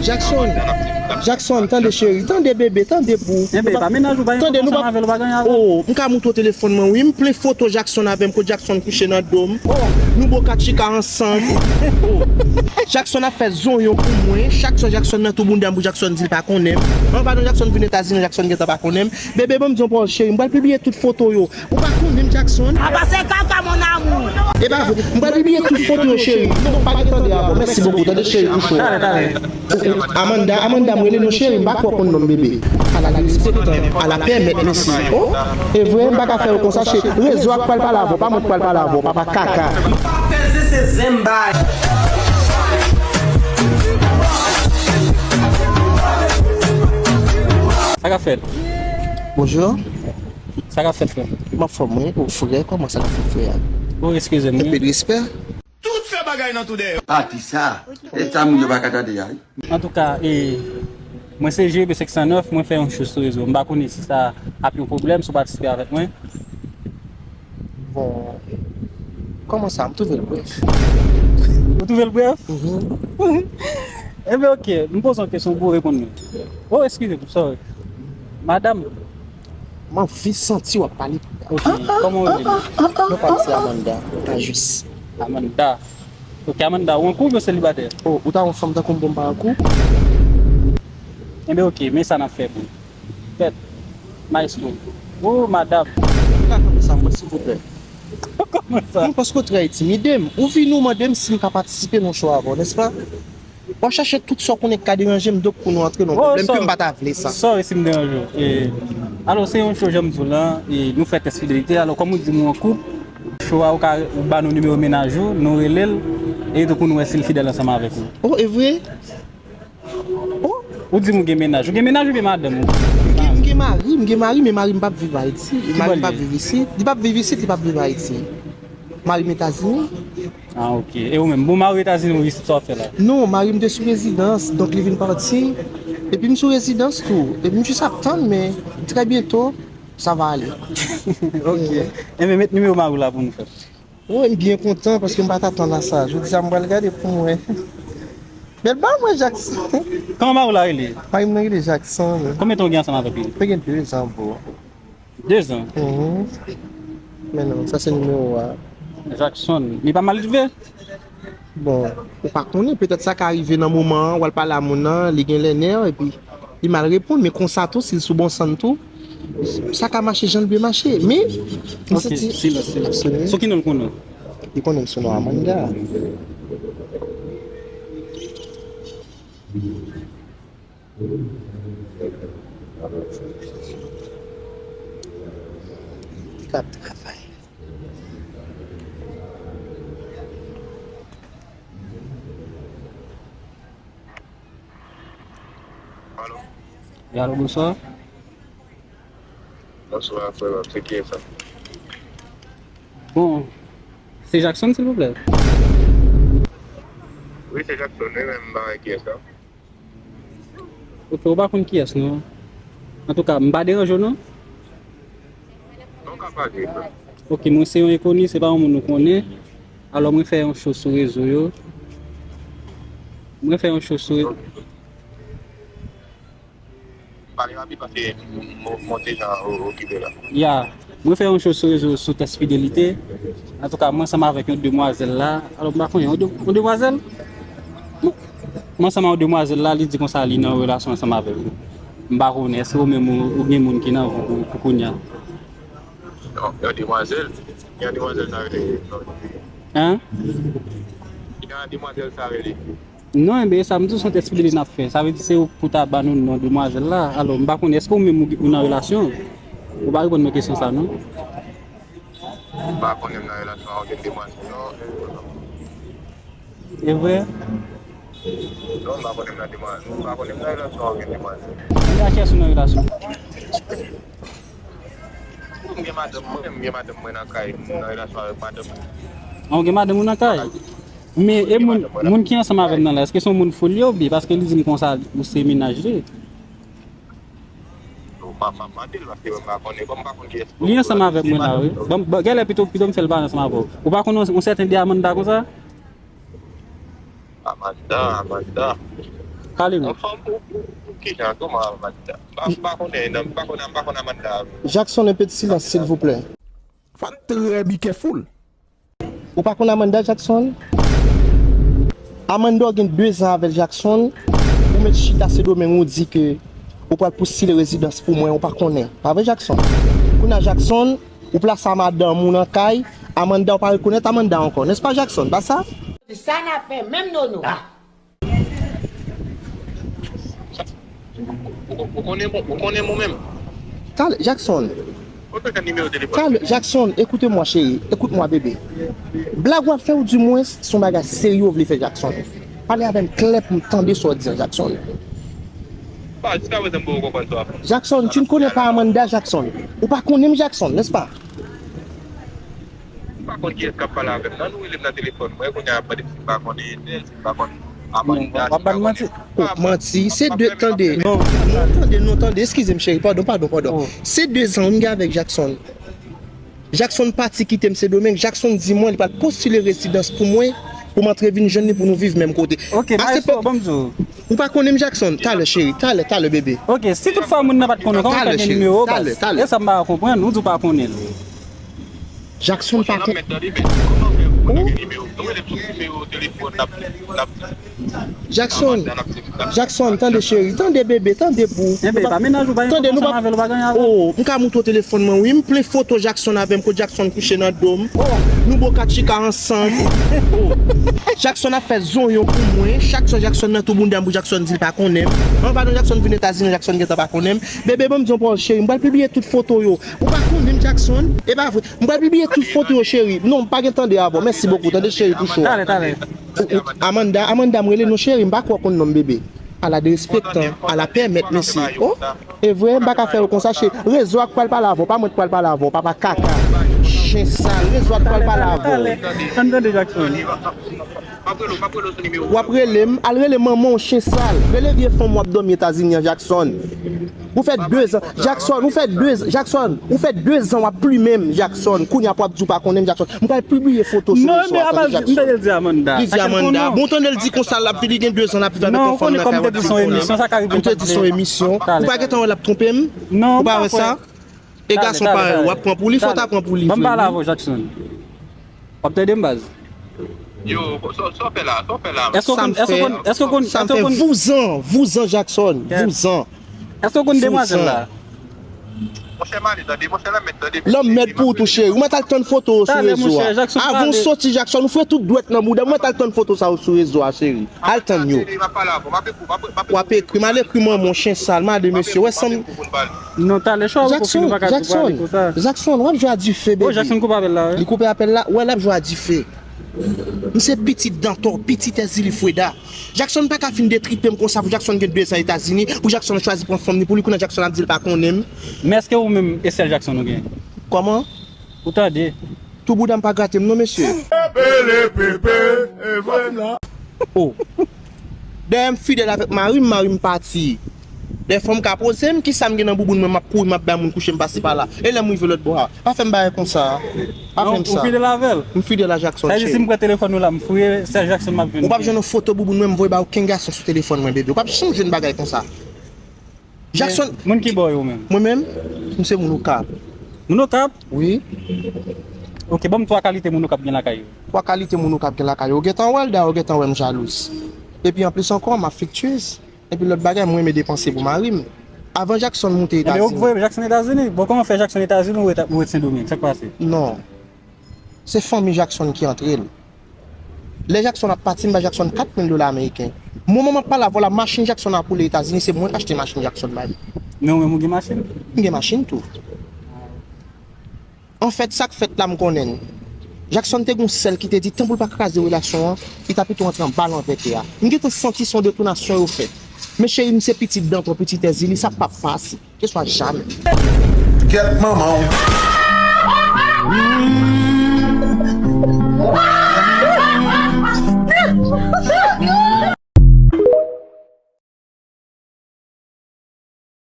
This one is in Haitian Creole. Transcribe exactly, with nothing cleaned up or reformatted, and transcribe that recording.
Jackson, Jackson, tande cheri, tande bebe, tande boo. Enben, pa mennaj ou, pa gen kòb ansanm avè l, ou pa gen anyen avè l. Oh, m ka montre w telefòn mwen, wi. M plen foto Jackson avè m, kote Jackson kouche nan do m. Oh, nou bo kat chika ansanm. Oh, Jackson ap fè zonyon pou mwen. Chak swa Jackson nan tou bounda m pou Jackson di l pa konnen m. Anba non Jackson vin Etazini, Jackson gentan pa konnen m. Bebe, ban m di yon pawòl cheri, m pral pibliye tout foto yo. Ou pa konnen m, Jackson? Apa se kaka, mon amour. E pa vre. M pral pibliye tout foto yo, cheri. Non, pa gen tande avè w. Mèsi bokou. Tande, cheri, pou cho. Talè, talè. Amanda, Amanda, m rele non, cheri. M pa kwè w konn non m, bebe. Ala respektan, ala pèmèt, mèsi. Oh, e vre, m pa ka fè yo konsa, cheri. Rezo a k pral pale avè w, pa mwen k pral pale avè w, papa kaka. Pa peze se zen bay. Sa k ap fèt? Bonjou. Sa k ap fèt, frè? M anfòm, wi. Ou frè, kòman sa k ap fèt, frè a? Ou eskize m, wi. Enpe respè. Tout fè bagay nan tou dèyè. Pati sa. E sa moun yo pa ka tande a, wi. Antouka, e, mwen se J B senk san nèf, mwen fè yon show sou rezo. M pa konnen si sa ap yon pwoblèm, si w patisipe avèk mwen. Bon, kòman sa? M twouve l brèf. Ou twouve l brèf? Mhm. Enben, oke, m poze yon kesyon pou w reponn mwen. Oh, eskize m, sorry. Madanm, m anvi santi w ap pale. Ok, kòman w rele m? Non pa m se Amanda, Ajis. Amanda. Ok, Amanda, ou an koup oubyen selibatè? Oh, ou ta yon fanm tankou m pou m pa an koup? Enben, ok, men sa n ap fè pou ou. Fèt, maestro. Oh, madanm. Ou ka kanpe sa pou mwen, silvouplè? Kòman sa? Non, paske w trè entimide m. Ou vini, ou mande m si m ka patisipe nan show avè w, nèspa? W ap chache tout sa w konnen k ka deranje m, donk pou nou antre nan yon pwoblèm ke m pa ta vle sa. Sorry si m deranje w. E, alò, se yon show, jan m di w lan, e nou fè tès fidelite. Alò, kòm ou di m ou an koup, show a, ou ka, ou ba nou nimewo mennaj ou, nou rele l, e tou pou nou wè si l fidèl ansanm avèk nou. Oh, e vre? Oh, ou di m ou gen mennaj. Ou gen mennaj oubyen madanm ou? M gen, m gen mari, m gen mari, men mari m p ap viv Ayiti. Mari m p ap viv isit. Li p ap viv isit, li p ap viv Ayiti. Mari m Etazini. Ah, ok. E ou menm, bon, mari w Etazini, ou isit, sa w ap fè la? Non, mari m te sou rezidans, donk li vin pati. Epi m sou rezidans tou. Epi m jis ap tann, men trè byento, sa va ale. Ok. Enben, met nimewo mari w la pou nou fè. Wi, m byen kontan paske m pa t atann a sa. Jodi a, m pral gade pou m wè. Bèl ba mwen, Jackson. Kòman mari w la rele? Mari m nan rele Jackson. Konbyen tan w gen ansanm avèk li? Nou gen de zan, bro. De zan? Mhm. Men non, sa se nimewo a. Jackson, li pa mal elve? Bon, ou pa konnen, petèt sa ka rive nan moman an, w al pale a moun nan, li gen lè nèv, epi li mal reponn, men konsa tou, si l sou bon sann tou, sa ka mache jan l dwe mache. Men, m santi. Ok, silans, silans. Sou ki non l konnen w? Li konnen m sou non Amanda. K ap travay. Alo? Wi, alo, bonswa. Bonswa, frè m, se kiyès sa? Bon, se Jackson, silvouplè? Wi, se Jackson, wi, men m pa wè kiyès sa. Ok, ou pa konn kiyès, non. Antouka, m pa deranje w, non? Non, w ka pale, frè m. Ok, mwen se yon enkoni, se pa yon moun nou konnen. Alò, mwen fè yon show sou rezo yo. Mwen fè yon show sou. Pale rapid paske m, m, m te jan o-, okipe la. Ya, mwen fè yon show sou rezo sou tès fidelite. Antouka, mwen ansanm avèk yon demwazèl la. Alò, m pa konnen, yon de-, yon demwazèl? Mwen, mwen ansanm ak yon demwazèl la, li di konsa li nan yon relasyon ansanm avèk ou. M pa konnen, èske ou menm ou, ou gen moun ki nan vi w pou, pou kounye a? Yon, yon demwazèl? Yon demwazèl sa rele? Hein? Yon demwazèl sa rele? Non, enben, e sa m di w, se yon tès fidelite n ap fè. Sa vle di se ou pou ta ba nou non demwazèl la. Alò, m pa konnen, èske ou menm ou, ou nan relasyon? Ou pa reponn mwen kesyon sa, non? M pa konnen m nan relasyon ak okenn demwazèl, non. E vre? Non, m pa konnen m nan demwazèl. M pa konnen m nan relasyon ak okenn demwazèl. Enben, ak kiyès ou nan relasyon? M gen madanm mwen, m gen madanm mwen nan kay, m nan relasyon avèk madanm mwen. Ah, ou gen madanm ou nan kay? Men, e moun, moun ki ansanm avè m nan la, èske se yon moun fou l ye oubyen? Paske li di m konsa, ou se mennaj li. Non, m ap, m ap mande l, paske m pa konnen, kòm m pa konn kiyès. Li ansanm avèk mwen la, wi. Bon, bon, genlè pito, pito m fè l pale ansanm avè w. Ou pa konn yon, yon sèten de Amanda konsa? Amanda, Amanda. Pale non. Anfòm ou ou ou kijan kòman Amanda? M pa m pa konnen non, m pa konnen m pa konn Amanda. Jackson, un peu de silence, s'il vous plaît. Fò n trè be careful. Ou pa konn Amanda Jackson? Amanda w gen de zan avè l Jackson. Ou met chita Sendomeng ou di ke ou pral postile rezidans pou mwen, ou pa konnen. Pa vre Jackson? Kounye a Jackson, ou plase a madanm ou nan kay, Amanda w pa rekonèt Amanda ankò. Nèspa Jackson, pa sa? Sa n ap fè menm nono. Ou konnen ou konnen mwen menm. Talè, Jackson. Ou te gen nimewo telefòn. Talè, Jackson, écoute-moi chéri, écoute-moi bébé. Blag w ap fè ou di mwen se yon bagay serye w vle fè Jackson. Pale avè m klè pou m tande sa w di an Jackson. Bon, jiska prezan m poko konprann sa w ap fè. Jackson, tu ne connais pas Amanda Jackson. Ou pa konnen m Jackson, n'est-ce pas? M pa konn kiyès k ap pale avè m nan, nou rele m nan telefòn mwen, kounye a ap mande m si m pa konnen entèl, si m pa konn Amanda. W ap ban manti. Oh, manti, se de, tande. Non, tande, non, tande, eskize m cheri, padon, padon, padon. Se de zan m gen avèk Jackson. Jackson pati kite m Sendomeng, Jackson di mwen li pral postile rezidans pou mwen, pou m antre vin jwenn li pou nou viv menm kote. Ok, maestro, ban m di w. Ou pa konnen m Jackson? Talè cheri, talè, talè bebe. Ok, si tout fwa moun nan pa t konnen w, kòman w fè gen nimewo w baz? E sa m pa konprann, ou di w pa konnen l. Jackson pa N ap met tande, men kòman fè pou nou gen nimewo? Nou rele tout nimewo telefòn n ap n ap Jackson, Jackson, tande cheri, tande bebe, tande pou. Enben, pa mennaj ou, pa gen kòman avè l, ou pa gen avè l. Oh, m ka montre w telefòn mwen wi, m plen foto Jackson avè m, kote Jackson kouche nan do m. Nou boka tchika ansanm. Oh. Jackson ap fè zonyon pou mwen, chak swa Jackson nan tou bounda m pou Jackson di l pa konnen m. Anvan Jackson vin Etazini, Jackson gentan pa konnen m. Bebe, ban m di yon pawòl cheri, m pral pibliye tout foto yo. Ou pa konnen m Jackson? E pa vre. M pral pibliye tout foto yo cheri. Non, m pa gen tande avè w. Mèsi bokou, tande cheri pou cho a. Talè, talè. Amanda, Amanda m rele non cheri, m pa kwè w konn non m bebe. Ala derespektan, ala pèmèt mesye. Oh, e vre, m pa ka fè yo konsa cheri. Rezo a k pral pale avè w, pa mwen k pral pale avè w, papa kaka. Chen sal, rezo a k pral pale avè w. Ann tande Jackson. W ap rele m, al rele manman w chen sal. Rele vye fanm w ap dòmi Etazini an Jackson. Ou fè de zan, Jackson, ou fè de, Jackson, ou fè de zan w ap plimen m Jackson. Kounye a pou w ap di w pa konnen m Jackson. M pral pibliye foto sou rezo a, tande Jackson. Li di Amanda. Li di Amanda. Bon, tande l di konsa l ap viv, li gen de zan l ap viv avèk yon fanm nan kay, w ap di l konnen. Ou te di se yon emisyon. Ou pa gentan wè l ap twonpe m? Ou pa wè sa? E gason parèy ou, w ap pran pou li, fò w ta pran pou li vre. Ban m pale avè w, Jackson. W ap tande m baz? Yo, sa w fè la, sa w fè la? Èske w konn, èske w konn, èske w konn, sa m fè, vouzan, vouzan Jackson, vouzan. Èske w konn demwazèl la? Monchè, m ale tande, monchè, lanmèd tande. Lanmèd pou ou tou cheri, ou mèt al tann foto sou rezo a. Avan w soti Jackson, ou fwe tout dwèt nan bouda m, ou mèt al tann foto sa yo sou rezo a cheri. Al tann yo. W ap ekri m, al ekri manman w chen sal, madan mesye, wè sanm. Non, talè chwa ou pou fini pa ka di pale konsa. Jackson, w ap jwe a dife, baby. Jackson koupe apèl la, wi. Li koupe apèl la, wè l ap jwe a dife. M se pitit Dantò, pitit Èzili Freda. Jackson pa ka fin detripe m konsa pou Jackson gen de zan Etazini, pou Jackson chwazi pran fanm ni pou li, kounye a Jackson ap di l pa konnen m. Men èske ou menm e sèl Jackson ou gen? Kòman? Ou tande? Tou bouda m pa grate m non mesye. Oh. Dèyè m fidèl avèk mari m, mari m pati. Dèfwa m ka poze m, kisa m gen nan bouboun mwen, m ap kouri, m ap bay moun kouche m pase pa la. E lè m rive lòt bò a, pa fè m bagay konsa. Pa fè m sa. Ou fidèl avè l? M fidèl a Jackson cheri. Sa di si m pran telefòn ou la, m fouye sèl Jackson m ap jwenn. Ou p ap jwenn yon foto bouboun mwen m voye ba okenn gason sou telefòn mwen bebe. Ou p ap janm jwenn bagay konsa. Jackson. Moun ki bò yo menm? Mwen menm, m se moun Okap. Moun Okap? Wi. Ok, ban m twa kalite moun Okap gen lakay yo. Twa kalite moun Okap gen lakay yo. Ou gentan wè l, dayè ou gentan wè m jalouz. Epi anplis ankò, m afektyez. Epi lòt bagay, mwen renmen depanse pou mari m. Avan Jackson moute Etazini. Ebyen, ou voye Jackson Etazini? Bon, kòman fè Jackson Etazini ou ret, ou ret Sendomeng? Sa k pase? Non. Se fanmi Jackson ki antre l. Lè Jackson ap pati, m bay Jackson kat mil dola ameriken. Moman m ap pale avè w la, machin Jackson ap woule Etazini, se mwen k achte machin Jackson ba li. Men ou menm ou gen machin? M gen machin tou. Anfèt, sa k fèt la, m konnen l. Jackson te gen yon sèl ki te di, tan pou l pa kraze relasyon an, li ta pito antre anba l anvè tè a. M gentan santi se yon detounasyon yo fè. Men cheri, m se pitit Dantò, pitit Èzili, sa p ap pase. Keswa jamè. Kèt manman w.